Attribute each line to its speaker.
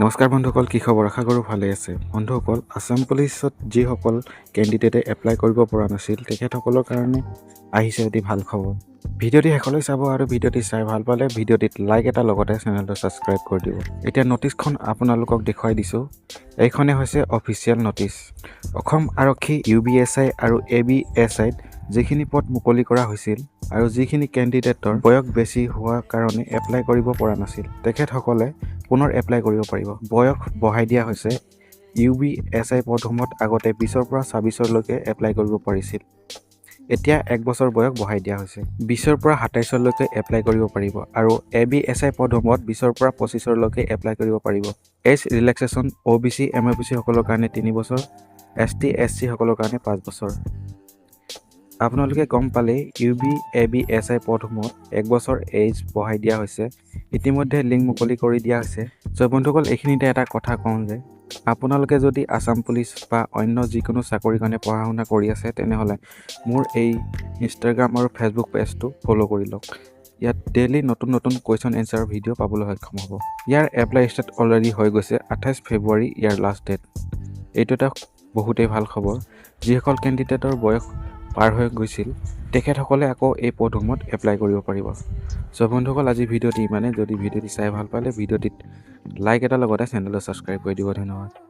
Speaker 1: নমস্কাৰ বন্ধুসকল, কি খবৰ? আশা কৰোঁ ভালে আছে। বন্ধুসকল, আছাম পুলিচত যিসকল কেণ্ডিডেটে এপ্লাই কৰিব পৰা নাছিল, তেখেতসকলৰ কাৰণে আহিছে এটি ভাল খবৰ। ভিডিঅ'টি শেষলৈ চাব আৰু ভিডিঅ'টি চাই ভাল পালে ভিডিঅ'টিত লাইক এটা, লগতে চেনেলটো ছাবস্ক্ৰাইব কৰি দিব। এতিয়া ন'টিছখন আপোনালোকক দেখুৱাই দিছোঁ। এইখনে হৈছে অফিচিয়েল ন'টিছ। অসম আৰক্ষী ইউ বি এছ I আৰু এ বি এছ আইত যিখিনি পদ মুকলি কৰা হৈছিল আৰু যিখিনি কেণ্ডিডেটৰ বয়স বেছি হোৱাৰ কাৰণে এপ্লাই কৰিব পৰা নাছিল, তেখেতসকলে পুনৰ এপ্লাই কৰিব পাৰিব। বয়স বঢ়াই দিয়া হৈছে। ইউ বি এছ I পদসমূহত আগতে 20ৰ পৰা 26ৰলৈকে এপ্লাই কৰিব পাৰিছিল। এতিয়া এক বছৰ বয়স বঢ়াই দিয়া হৈছে। 20ৰ পৰা 27ৰলৈকে এপ্লাই কৰিব পাৰিব আৰু এ বি এছ I পদসমূহত 20ৰ পৰা 25ৰলৈকে এপ্লাই কৰিব পাৰিব। এজ ৰিলেক্সেশ্যন অ' বি চি, এম অ' বি চিসকলৰ কাৰণে 3 বছৰ, এছ টি, এছ চিসকলৰ কাৰণে 5 বছৰ। আপোনালোকে গম পালেই, U B, A B S I পদসমূহত এক বছৰ এইজ বঢ়াই দিয়া হৈছে। ইতিমধ্যে লিংক মুকলি কৰি দিয়া হৈছে। চ' বন্ধুসকল, এইখিনিতে এটা কথা কওঁ যে আপোনালোকে যদি আছাম পুলিচ বা অন্য যিকোনো চাকৰিৰ কাৰণে পঢ়া শুনা কৰি আছে, তেনেহ'লে মোৰ এই ইনষ্টাগ্ৰাম আৰু ফেচবুক পেজটো ফ'ল' কৰি লওক। ইয়াত ডেইলি নতুন নতুন কুৱেশ্যন এনচাৰ ভিডিঅ' পাবলৈ সক্ষম হ'ব। ইয়াৰ এপ্লাই ষ্টাৰ্ট অলৰেডি হৈ গৈছে। 28 ফেব্ৰুৱাৰী ইয়াৰ লাষ্ট ডেট। এইটো এটা বহুতেই ভাল খবৰ। যিসকল কেণ্ডিডেটৰ বয়স পাৰ হৈ গৈছিল, তেখেতসকলে আকৌ এই পদসমূহত এপ্লাই কৰিব পাৰিব। চ' বন্ধুসকল, আজি ভিডিঅ'টি ইমানেই। যদি ভিডিঅ'টি চাই ভাল পালে ভিডিঅ'টিত লাইক এটা, লগতে চেনেলটো ছাবস্ক্ৰাইব কৰি দিব। ধন্যবাদ।